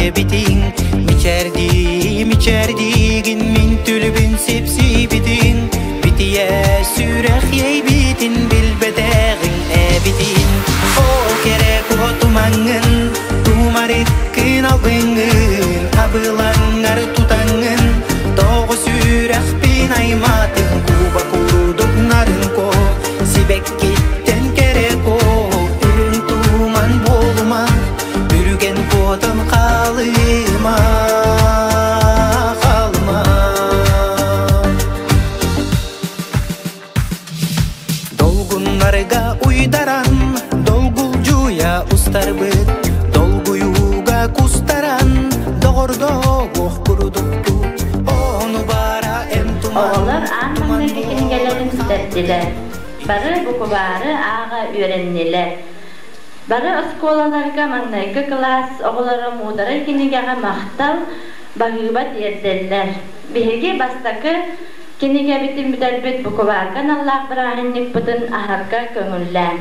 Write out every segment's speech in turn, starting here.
эбитиҥ Мичээрдии, мичээрдиигин мин түлүбүн сипсийбитиҥ Битийэ сүрэх иэйбитин билбэтэҕиҥ эбитин Оо кэрэ куо тумаҥҥын тумарыккын албыҥҥын Абылаҥҥар тутаҥҥын тоҕо сүрэхпин аймаатыҥ Куба курдук нарын куо сибэккиттэн кэрэ куо Үрүҥ туман буолума Үргэн куотан хаалыма, хаалыма. Долгуннарга уйдаран, долгулдьуйа устарбыт, долгуйууга кустаран, доҕордоох курдуктуу, ону баара эн туман, Оҕолор аан туман маҥнайгы кинигэлэрин буолан сүтэрдилэр. Бары букубаары ааҕа үөрэннилэр. Бары оскуолаларга маҥнайгы кылаас оҕолоро муударай кинигэҕэ махтал, баһыыба тиэрдэллэр. Биһиги бастакы кинигэбитин бүтэрбит букубаарга аналлаах бырааһынньыкпытын аһарга көҥүллээҥ.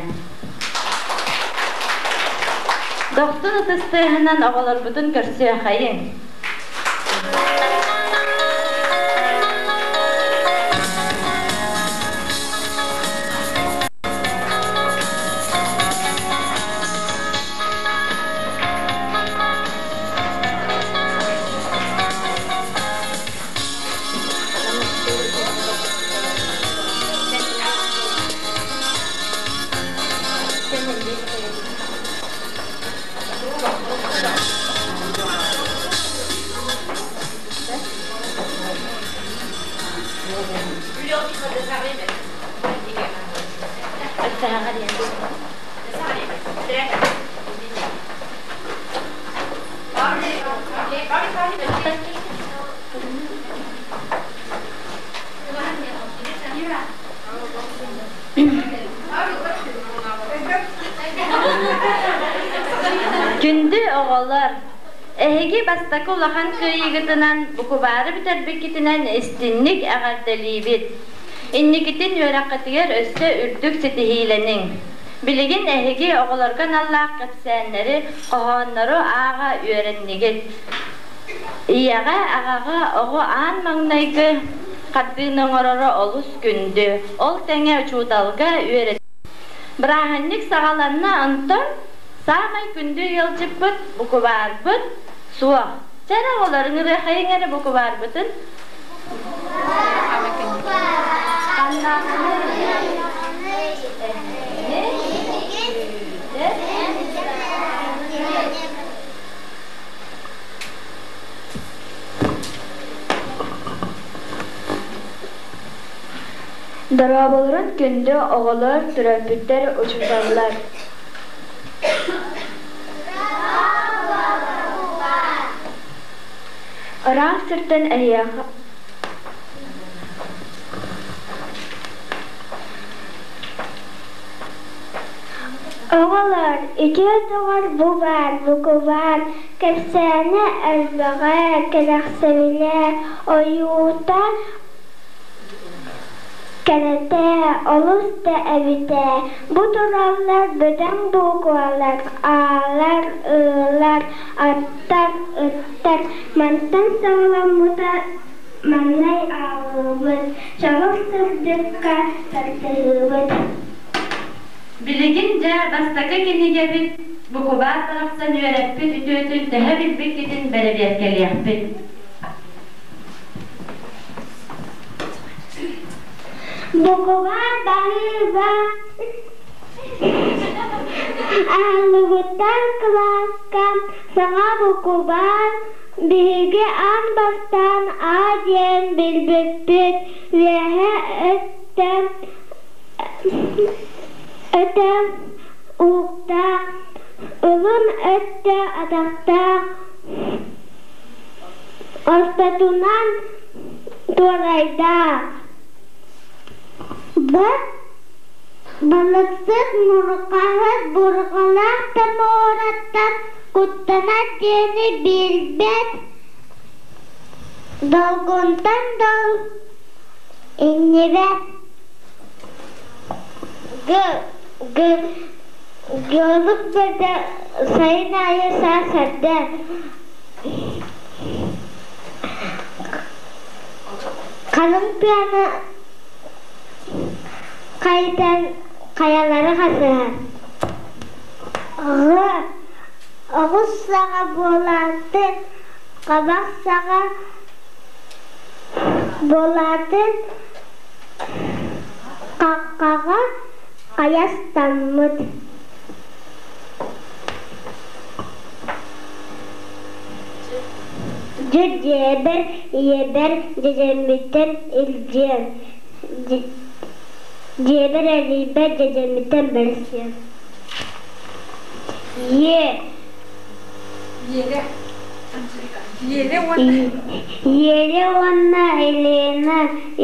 Дохсун ытыс тыаһынан оҕолорбутун көрсүөххэйиҥ. Күндү оҕолор, эһиги бастакы улахан кыайыыгытынан букубаары бүтэрбиккитинэн истинник эҕэрдэлиибит! Инникитин үөрэххитигэр өссө үрдүк ситиһиилэниҥ. Билигин эһиги оҕолорго аналлаах кэпсээннэри, хоһооннору ааҕа үөрэннигит. Ийэҕэ, аҕаҕа оҕо аан маҥнайгы хардыыны оҥороро олус күндү. Ол тэҥэ учууталга үөрэтэр. Бырааһынньык саҕаланна, онтон саамай күндү ыалдьыппыт, букубаарбыт суох. Чэ эрэ оҕолор, ыҥырыахайыҥ эрэ букубаарбытын. Дорооболорун күндү оҕолор, төрөппүттэр, учууталлар! Ыраах сиртэн эһиэхэ Оҕолор, үтүө доҕор бу баар, букубаар, кэпсээнэ элбэҕэ, кэрэхсэбилэ, ойуута кэрэтэ олус да эбитэ. Бу тураллар бөдөҥ буквалар аалар, ыылар, аттар, ыттар. Мантан саҕаламмыта маҥнай ааҕыыбыт, чаҕыл сырдыкка тардыһыыбыт. Билигин дьэ бастакы кинигэбит букубаар барахсан үөрэппит үтүөтүн төһө билбиккитин бэрэбиэркэлиэхпит. Букубаар баһыыба Аһыллыбыттар кылааска саҥа букубаар биһиги аан бастаан А диэн билбиппит, үөһэ өттө өтө уһуктаах, ылын өттө атахтаах, ортотунан туорайдаах. Быт Балыксыт мурҕаһыт бурҕалаах да муораттан куттанар диэни билбэт, долгунтан дол иҥнибэт. Г г Геолог бэрдэ сайын аайы саас эрдэ. Халыҥ тыаны хайытан хайалары хасыһар. Оҕо оҕус саҕа буолаатын, хабах саҕа буолаатын хаххаҕа хайастаммыт. Дьэ дьиэбэр ийэбэр дьэдьэммиттэн илдьиэм, дьиэбэр эрийбэт дьэдьэммиттэн бэрсиэм. Ийээ Еле уонна Елена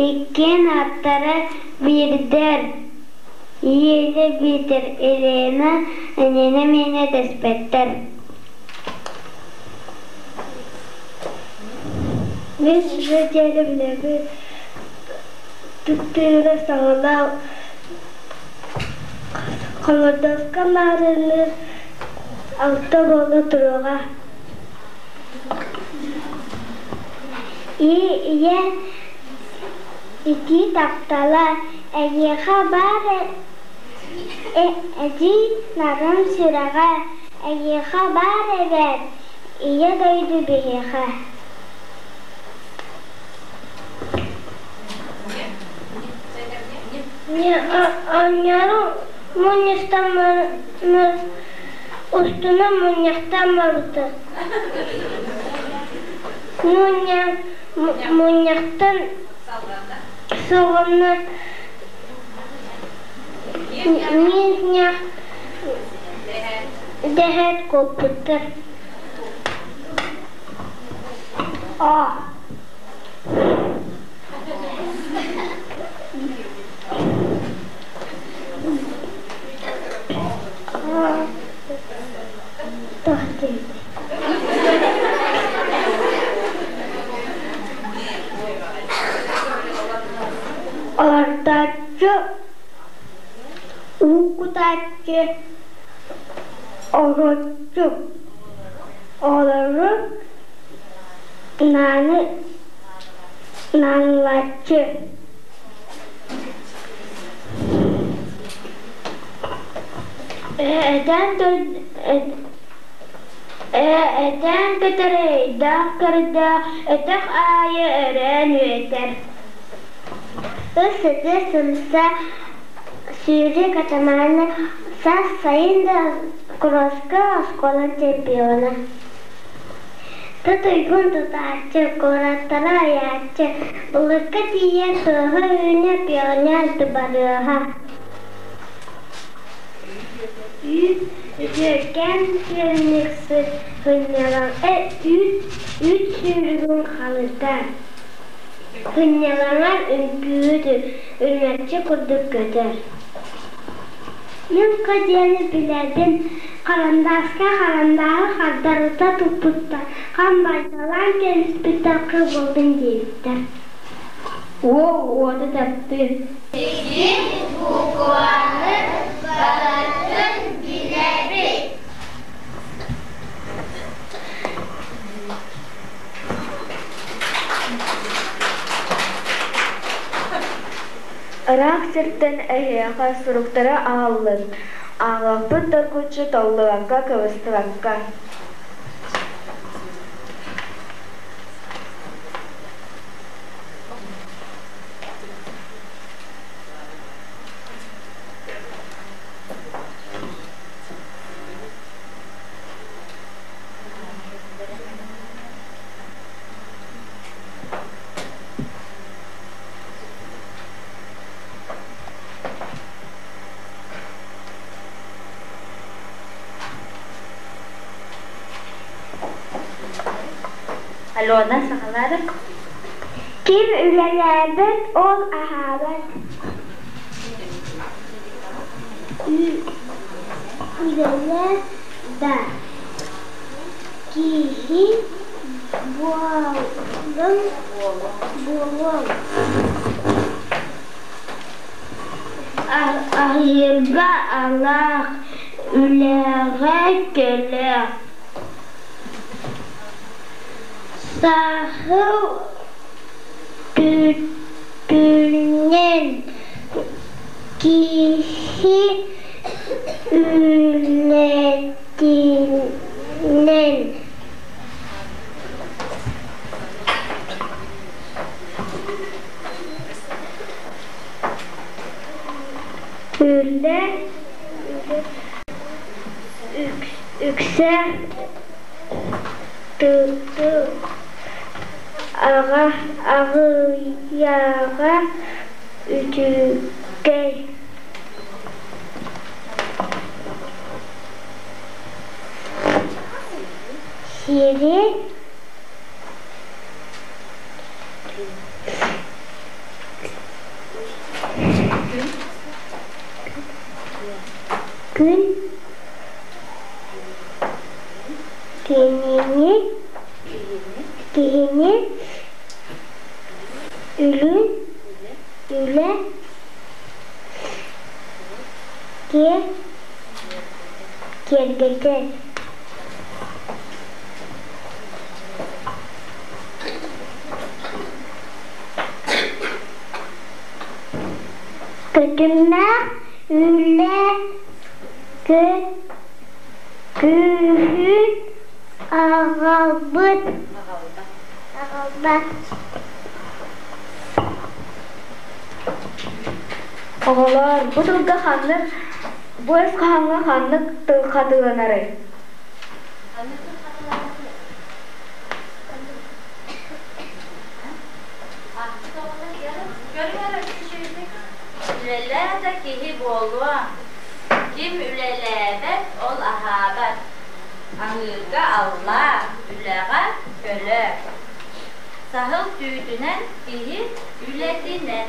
иккиэн ааттара биирдэр. Еле биитэр Елена эйиэнэ миэнэ дэспэттэр. Мин сүүрэ диэри билэбин түктүүрэ саҥалаах Холодовка маарынныыр алта буола туруоҕа. Ийэ итии таптала эйиэхэ баар эдьиий нарын сүрэҕэ эйиэхэ баар эбээт Ийэ дойду биһиэхэ. Оонньоору мунньустаммыт устунан мунньахтаан барбыта. Мунньахтан соҕуна мин дэһээт куоппуттар. А. Орточчу уу кутааччы ороччу олору нааны наанылааччы. Этээн көтөр эйдээх көрдөөх, өтөх аайы өрөөн үөтэр. Ыс сыты сымса сүүрүк атамаана саас сайын да кросска оскуола чемпиона. Тутуйгун тутааччы, куораттары айааччы, былыргы тиийэ тыаһа үүнэ пионер дыбарыаһа. Үүт үтүөкэн күөннүксү сынньалаҥ үүт үүт сүүрүгүн халытар. Сынньалаҥар үҥкүүһүт үрүмэччи курдук көтөр. Мин ка диэни билэбин, харандааска харандааһы хардарыта туппуттар, хам байталаан кэбиспиттэр кыл буоллун диэбиттэр. Уол уоту таптыыр. Билигин букваны барытын билэбит. Ыраах сиртэн эһиэхэ суруктары аҕаллын, ааҕыахпыт доргуччу толлубакка, кыбыстыбакка. Алена саҕалаары. Ким үлэлээбэт, ол аһаабат. Үлэлээ да киһи буолуҥ буолуоҥ. Аһыырга алаах, үлэҕэ кэлээх. Саһыл түүтэ. Түүнүн киһи үлэтинэн Үлэ үксэ туту аҕыйаҕа үчүгэй. Сири күн кинини киһини үлүн үлэ киэргэтэр. Көтүммэх үлэ күүһүн аҕалбыт аҕалбат. Оҕолоор, бу тылга ханнык, бу өс хаһааҥҥа ханнык тыл хатыланарый? Үлэлээ да киһи буолуо. Ким үлэлээбэт, ол аһаабат. Аһыырга аллаа, үлэҕэ көлө. Саһыл түүтүнэн, киһи үлэтинэн.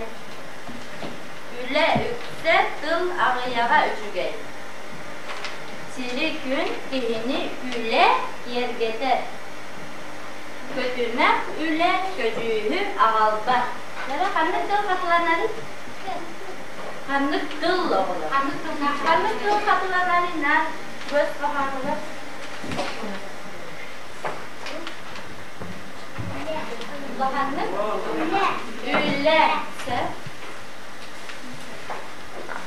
Үлэ үксэ, тыл аҕыйаҕа үчүгэй. Сири күн киһини үлэ киэргэтэр. Көтүмэх үлэ көдьүүһү аҕалбат. Дьэ, ханнык тыл хатыланарый? Ханнык тыл оҕолор? Ханнык тыл хатыланарый? На, көс хоһоонугар. Улаханнык? Үлэ. Сөп.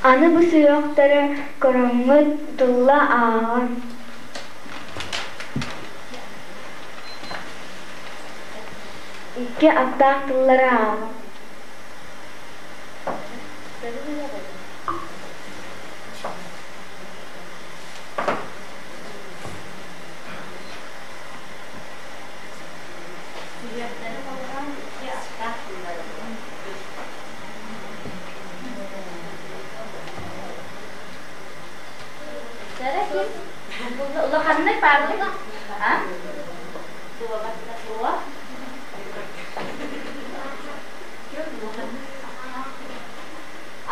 Аны бу сүһүөхтэри көрөҥҥүт тылла ааҕан. Икки аттаах тыллары ааҕан. Сүһүөхтэри холбоон икки аттаах тыллары Сэрэ ким? Улаханнык баардык? А? Суоҕа.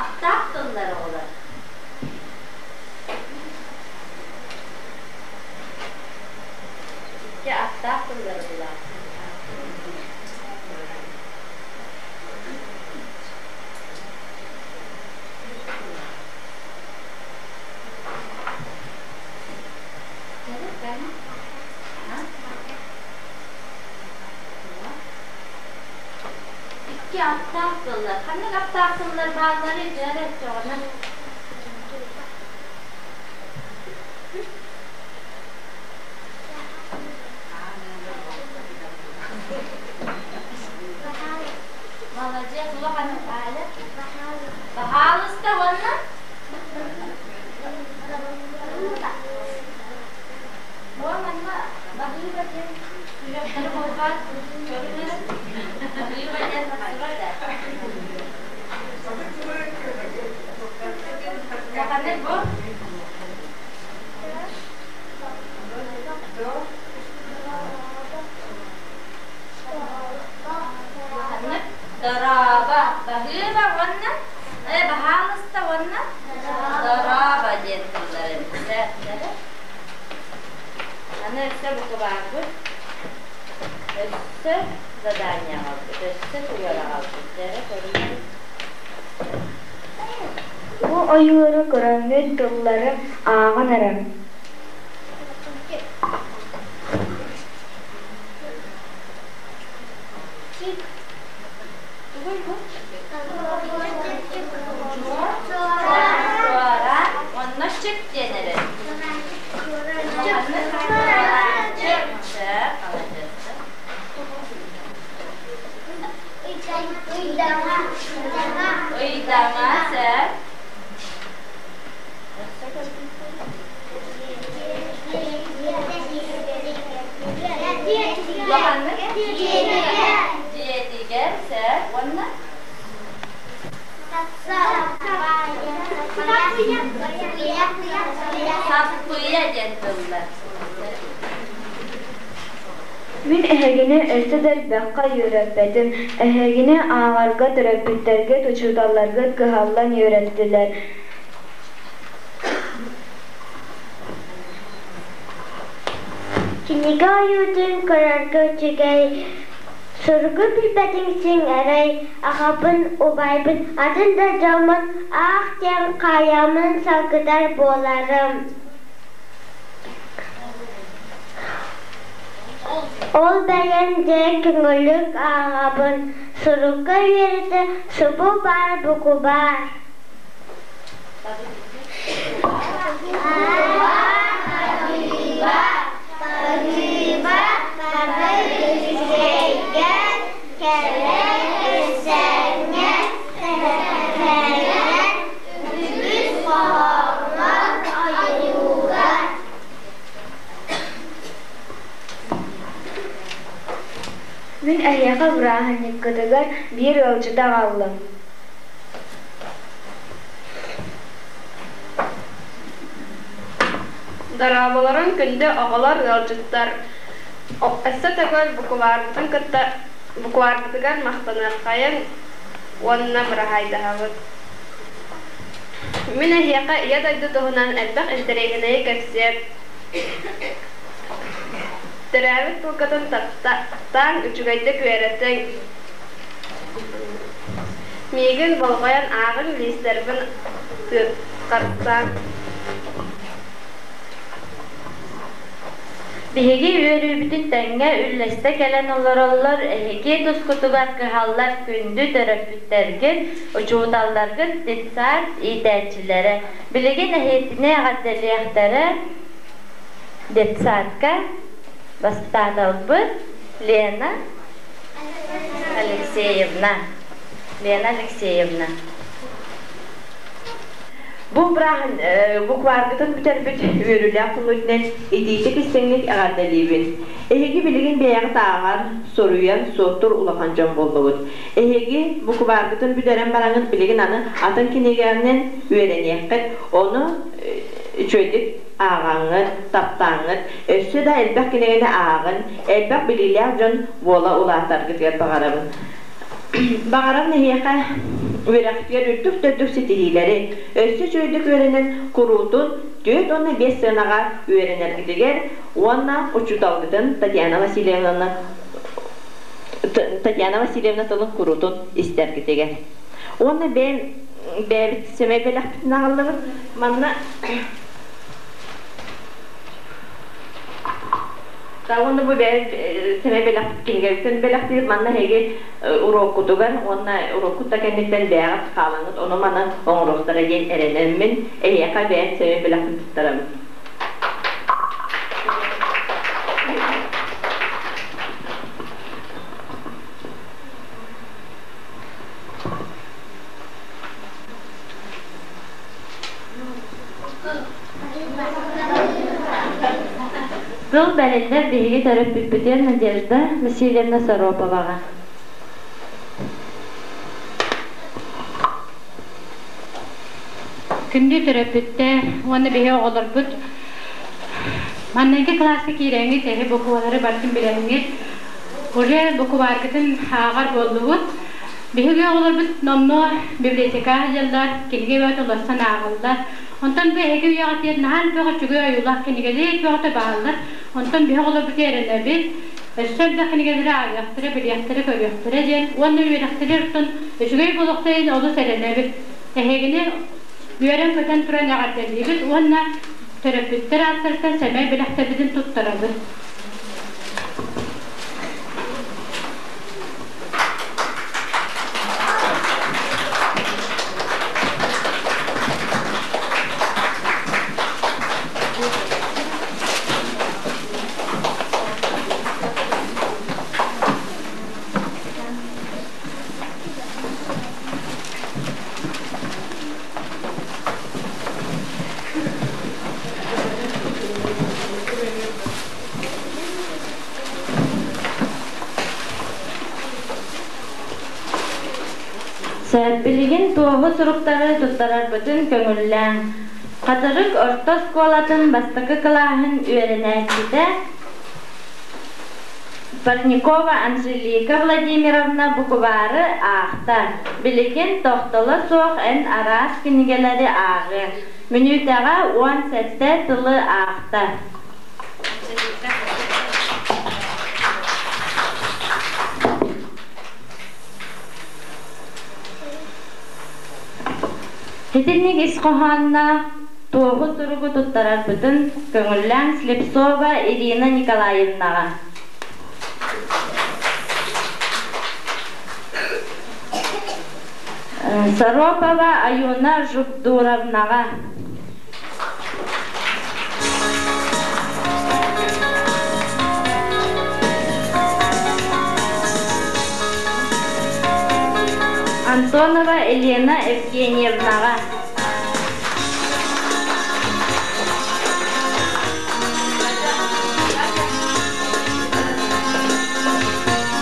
Аттаах тыллар оҕолор. Икки аттаах тыллары булаат. Икки аттаах тыллар. Ханнык аттаах тыллар баалларый дьэ оччоҕуна? Молодец, улаханнык Аля. Баһаалыста уонна? Манна баһыыба диэн сүрэхтэри холбоон көрүҥ Баһыыба диэн тахсыбат ээ. Улаханнык бу? Улаханнык дорообо. Баһыыба уонна баһаалыста уонна дорообо диэн тыллар эбиттэр. Аны өссө букубаарбыт, өссө задание аҕалбыт, өссө тугу аҕалбыт. Дьэ, көрүҥ. Бу ойууру көрөҥҥүт тыллары ааҕан эрэ. Тугуй бу? Улаханнык? Дьиэтигэр. Дьиэтигэр, сөп. Уонна? Саппыйа диэн тыллар. Мин эһигини өссө да элбэххэ үөрэппэтим. Эһигини ааҕарга төрөппүттэргит, учууталларгыт кыһаллан үөрэттилэр. Кинигэ ойуутун көрөргө үчүгэй, суругу билбэтиҥ син эрэй, аҕабын, убайбын, атын да дьоммун аах диэн хаайаммын салгытар буоларым. Ол бэйэм дьэ көҥүллүк ааҕабын, сурукка үөрэтэ субу баар букубаар. Баһыыба, бары үчүгэйгэ, кэрэ кэпсээҥҥэ сэһэргэнэн үгүс хоһооҥҥо ойууга. Мин эһиэхэ бырааһынньыккытыгар биир ыалдьыты аҕаллым. Дорооболорун күндү оҕолор, ыалдьыттар! Өссө төгүл букубаарбытын кытта букубаарбытыгар махтаныаххайыҥ уонна быраһаайдаһабыт. Мин эһиэхэ Ийэ дойду туһунан элбэх интэриэһинэйи кэпсиэм. Төрөөбүт тылгытын таптаан үчүгэйдик үөрэтиҥ. Миигин болҕойон ааҕыҥ, лиистэрбин тыытхартаан. Биһиги үөрүүбүтүн тэҥҥэ үллэстэ кэлэн олороллор эһиги тускутугар кыһаллар күндү төрөппүттэргит, учууталларгыт, детсад иитээччилэрэ. Билигин эһиэтини эҕэрдэлиэхтэрэ детсадка бастааталбыт Лена Алексеевна. Лена Алексеевна. Бу бырааһын букваргытын бүтэрбит үөрүүлээх күҥҥүтүнэн итиитик истиҥник эҕэрдэлиибин. Эһиги билигин бэйэҕит ааҕар, суруйар, суоттуур улахан дьон буоллугут. Эһиги букваргытын бүтэрэн бараҥыт билигин аны атын кинигэҕинэн үөрэниэххит, ону үчүгэйдик ааҕаҥҥыт, таптааҥҥыт, өссө да элбэх кинигэни ааҕын, элбэх билиилээх дьон буола улаатаргытыгар баҕарабын. Баҕарам эһиэхэ үөрэхпитигэр үрдүк да үрдүк ситиһиилэри, өссө үчүгэйдик үөрэнэн куруутун 4 уонна 5 сыанаҕа үөрэнэргитигэр уонна учууталгытын Татьяна Васильевнаны Татьяна Васильевна тылын куруутун истэргитигэр. Уонна бэйэм бэйэбит сэмэй бэлэхпитин аҕаллыбыт. Манна Уонна бу бэйэм сэмэй бэлэхпит кинигэбитин бэлэхтиир. Манна эһиги уруоккутугар уонна уруоккут да кэнниттэн бэйэҕит хаалаҥҥыт ону-маны оҥоруохтара диэн эрэнэммин, эһиэхэ бэйэм сэмэй бэлэхпин туттарабын. Тыл бэриллэр биһиги төрөппүппүтүгэр Надежда Васильевна Сороповаҕа. Күндү төрөппүттэр уонна биһи оҕолорбут маҥнайгы кылааска киирэҥҥит эһи буквалары барытын билэҥҥит уже букваргытын ааҕар буоллугут. Биһиги оҕолорбут номнуо библиотекаҕа сылдьаллар, кинигэ бөҕөтө уларсан ааҕаллар. Онтон бу эһиги үйэҕитигэр наһаа элбэх үчүгэй ойуулаах кинигэлэр бөҕөтө бааллар. Онтон биһи оҕолорбут эрэнэбит, өссө элбэх кинигэлэри ааҕыахтара, билиэхтэрэ, көрүөхтэрэ диэн уонна үөрэхтэрэ оттон үчүгэй буолуохтара диэн олус эрэнэбит. Эһигини үөрэн-көтөн туран эҕэрдэлиибит уонна төрөппүттэр ааттарыттан сэмэй бэлэхтэрбитин туттарабыт. Сөп, билигин туоһу суруктары туттарарбытын көҥүллээҥ. Хатырык орто оскуолатын бастакы кылааһын үөрэнээччитэ Парникова Анжелика Владимировна букубаары аахта. Билигин тохтоло суох эн араас кинигэлэри ааҕыаҥ. Мүнүүтэҕэ 17 тылы аахта. Итинник ис хоһоонноох туоһу суругу туттарарбытын көҥүллээн Слепцова Ирина Николаевнаҕа. Саропова Аюна Жукдуровнаҕа. Антонова Елена Евгеньевнаҕа.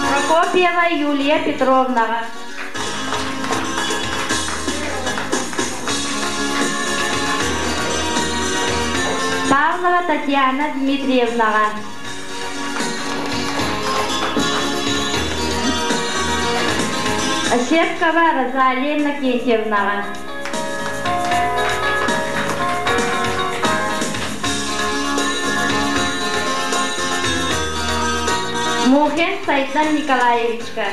Прокопьева Юлия Петровнаҕа. Павлова Татьяна Дмитриевнаҕа. Ощепкова Розалия Иннокентьевнаҕа. Мухин Сайдан Николаевичка.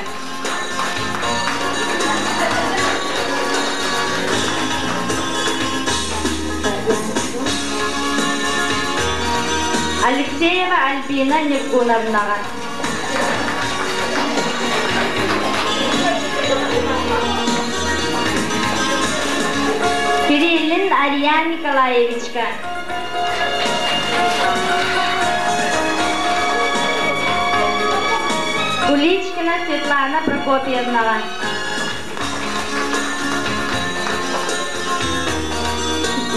Алексеева Альбина Ньургуновнаҕа. Кириллин Ариан Николаевичка. Куличкина Светлана Прокопьевнаҕа.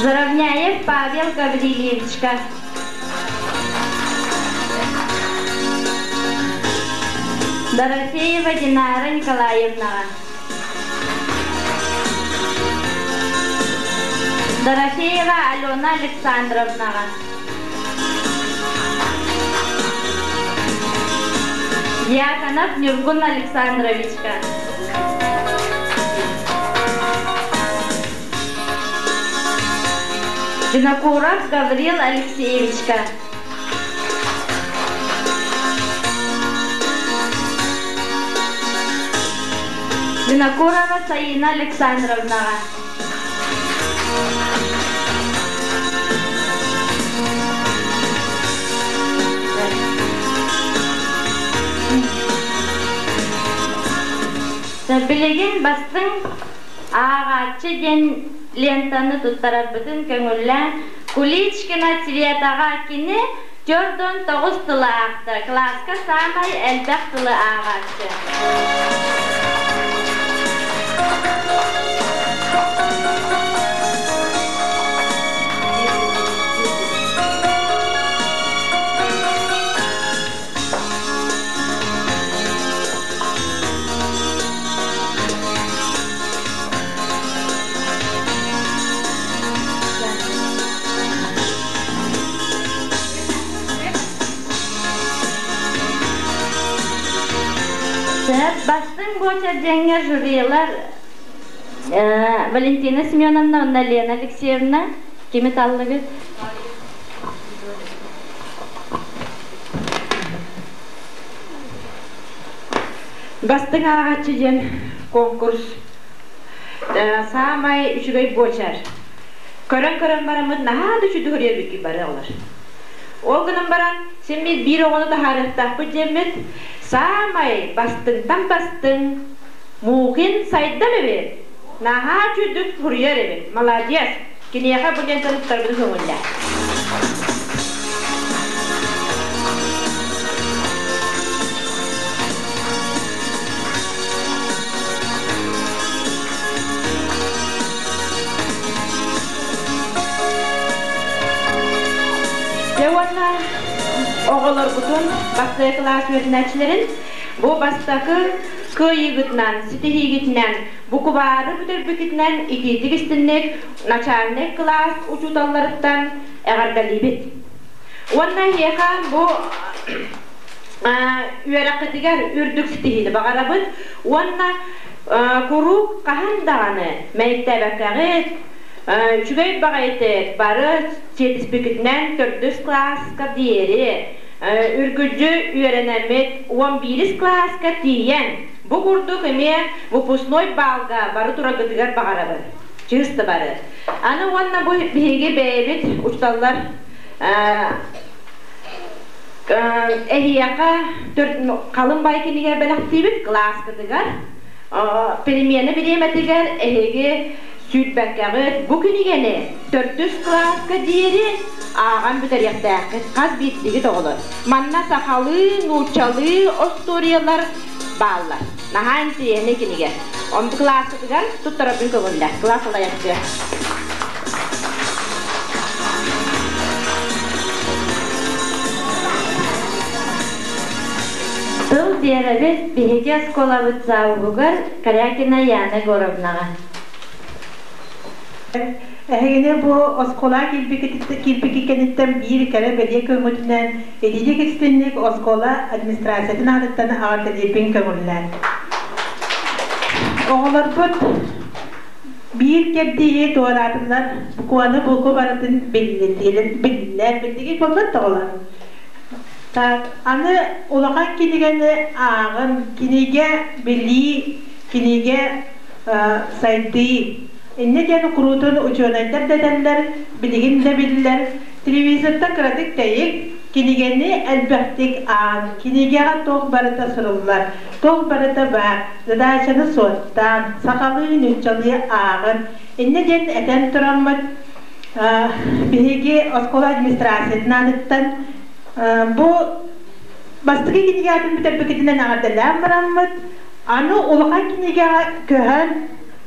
Заровняев Павел Гаврильевичка. Дорофеева Динара Николаевнаҕа. Дорофеева Алена Александровнаҕа. Дьяконов Ньургун Александровичка. Винокуров Гаврил Алексеевичка. Винокурова Саина Александровнаҕа. Билигин бастыҥ ааҕааччы диэн лентаны туттарарбытын көҥүллээн Куличкина Светаҕа кини 49 тылы аахта, кылааска саамай элбэх тылы ааҕааччы. Бастыҥ буочар диэҥҥэ жюрилар Валентина Семеновна уонна Лена Алексеевна кими таллыгыт? Бастыҥ ааҕааччы диэн конкурс саамай үчүгэй буочар. Көрөн-көрөн бараммыт наһаа да үчүгэй суруйар бары олор. Ол гынан баран син биир оҕону таһаарыахтаахпыт диэммит саамай бастыҥтан бастыҥ Мухин сайдам эбит. Наһаа үчүгдүк суруйар эбит. Молодец. Киниэхэ бу диэн туттарбыты көҥүллээ. Дьэ уонна оҕолорбутун бастакы кылаас үөрэнээччилэрин бу бастакы кыайыыгытынан, ситиһиигитинэн, букубаары бүтэрбиккитинэн итиитик истинник начальнай кылаас учууталларыттан эҕэрдэлиибит. Уонна эһиэхэ бу үөрэххитигэр үрдүк ситиһиини баҕарабыт уонна куруук хаһан даҕаны мэниктээбэккэҕит, үчүгэй баҕайытык бары сиэтиспиккитинэн төрдүс кылааска диэри үргүлдьү үөрэнэммит 11-ис кылааска тиийэн бу курдук эмиэ выпускной баалга бары тураргытыгар баҕарабын. Чыыс да бары. Аны уонна бу биһиги бэйэбит учууталлар эһиэхэ халыҥ бай кинигэ бэлэхтиибит кылааскытыгар перемена бириэмэтигэр эһиги сүүрбэккэҕит бу кинигэни төрдүс кылааска диэри ааҕан бүтэриэхтээххит хас биирдигит оҕолор манна сахалыы нууччалыы остуоруйалар бааллар наһаа интириэһинэй кинигэ он кылааскытыгар туттарарбын көҥүллэ кылаас салайааччы Тыл биэрэбит биһиги оскуолабыт завуһугар Корякина Яна Егоровнаҕа. Эһигини бу оскуола киирбиккит кэнниттэн биир кэрэ бэлиэ көҥүтүнэн итиитик истинник оскуола администрациятын аатыттан эҕэрдэлиирбин көҥүллээн. Оҕолорбут биир кэрдииһи туораатылар, букваны буку барытын биллилэр, биллиги буолбат оҕолор. Так, аны улахан кинигэни ааҕын, кинигэ билии, кинигэ сайдыы. Инньэ диэн куруутун учуонайдар дэтэллэр, билигин да биллэр. Телевизортан кыратык тэйик, кинигэни элбэхтик аан, кинигэҕэ туох барыта суруллар, туох барыта баар, задачаны суоттаан, сахалыы, нууччалыы ааҕын. Инньэ диэн этэн тураммыт, биһиги оскуола администрациятын аатыттан бу бастакы кинигэ аатын бүтэрбиккитинэн эҕэрдэлээн бараммыт, аны улахан кинигэҕэ көһөн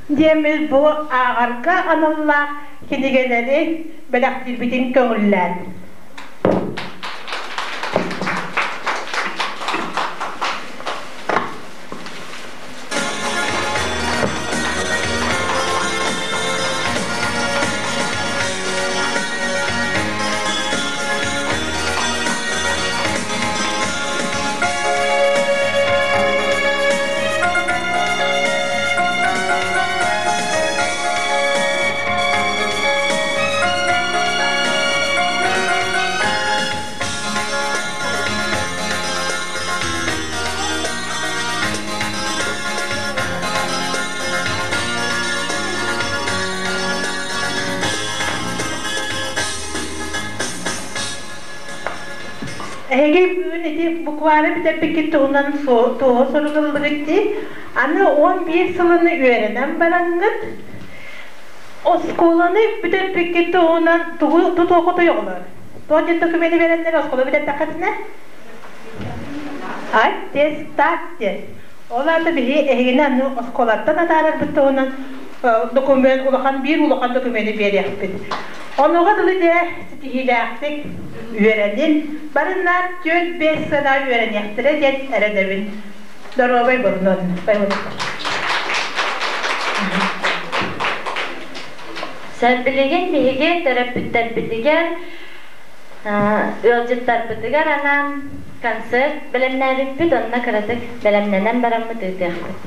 диэммит бу ааҕарга аналлаах кинигэлэри бэлэхтиирбитин көҥүллээн. Эһиги бүгүн ити буквально бүтэрбиккит туһунан туоһу суругуллубут дии. Аны 11 сылын үөрэнэн бараҥҥыт оскуоланы бүтэрбиккит туһунан тугу тутуоххутуй оҕолор? Туох диэн докумены биэрэллэр оскуола бүтэрдэххитинэ? Аттестат диэн. Ол аата биһи эһигини аны оскуолаттан атаарарбыт туһунан документ улахан биир улахан докумены биэриэхпит. Онуга дылы дьэ ситиһиилээхтик үөрэнин, барыннаар 4-5 сана үөрэниэхтэрэ диэн эрэнэбин. Доруобай буолун. Билигин биһиги төрөппүттэрбитигэр ыалдьыттарбытыгар анаан концерт бэлэмнээбиппит, онно кыратык бэлэмнэнэн бараммыт ыытыахпыт.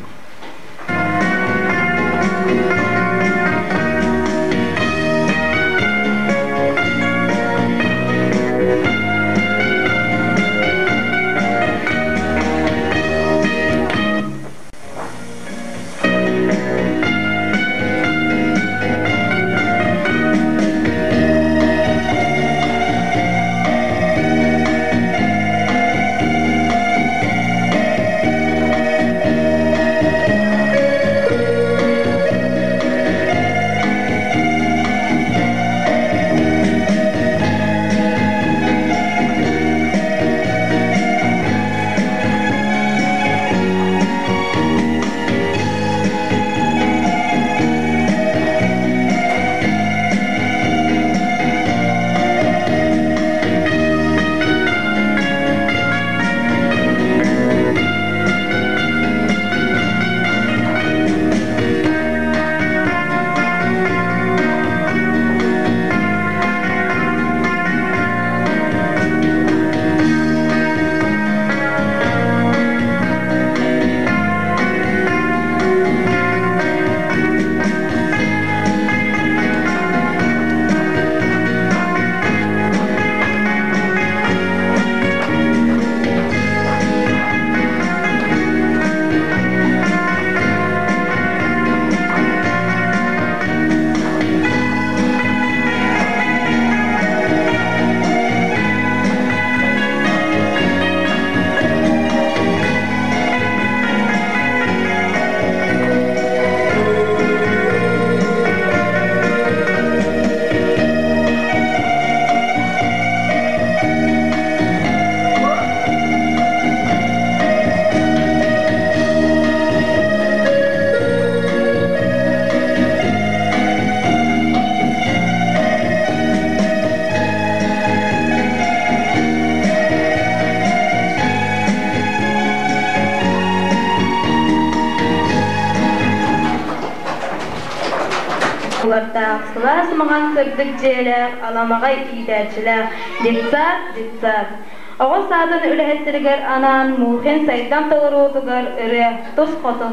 уоттаах, сылаас маҥан сырдык дьиэлээх, аламаҕай иитээччилээх детсад, детсад. Оҕо саадын үлэһиттэригэр анаан Мухин сайдам толоруутугар ырыа тус хоту.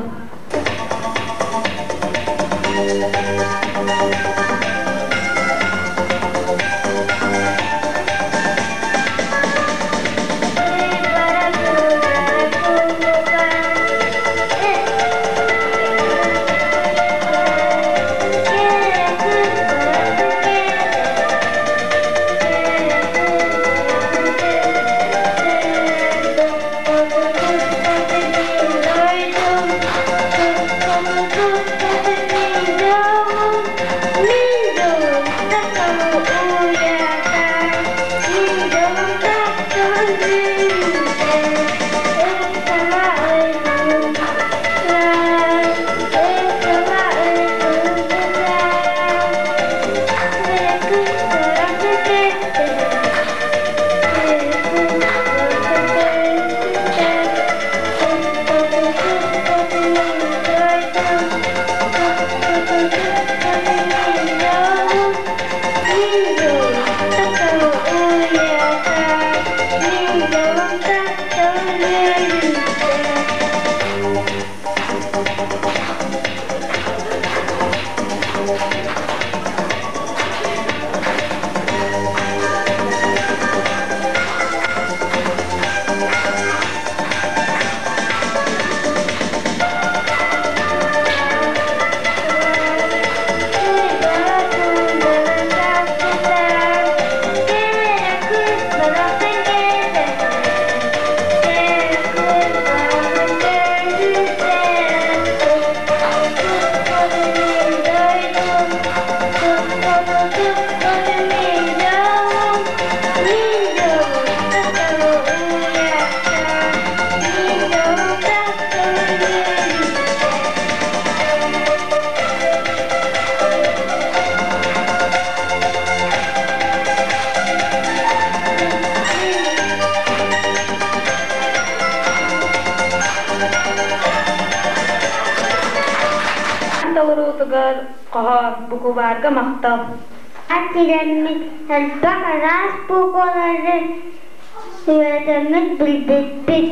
Толоруутугар хоһоон букубаарга махтал. Ат-тирэммит элбэх араас буквалары үөрэтэммит билбиппит.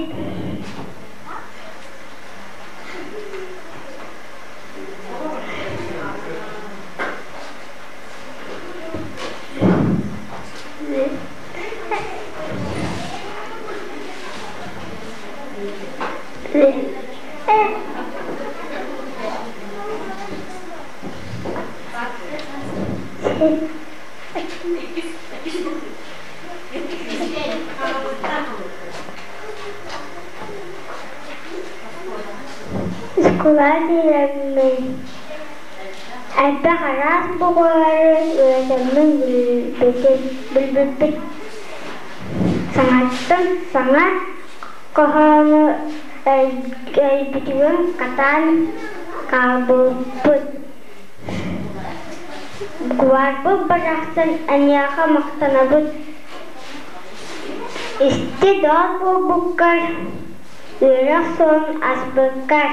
Оскуола тиийэммин элбэх араас буквалары үөрэтэммин билбиппит. Саҥаттан саҥа хоһоону өйбүтүгэр хатаан хаалбыппыт. Букварбыт барахсан эйиэхэ махтанабыт. Исти доҕор буолбуккар, үөрэх суолун аспыккар.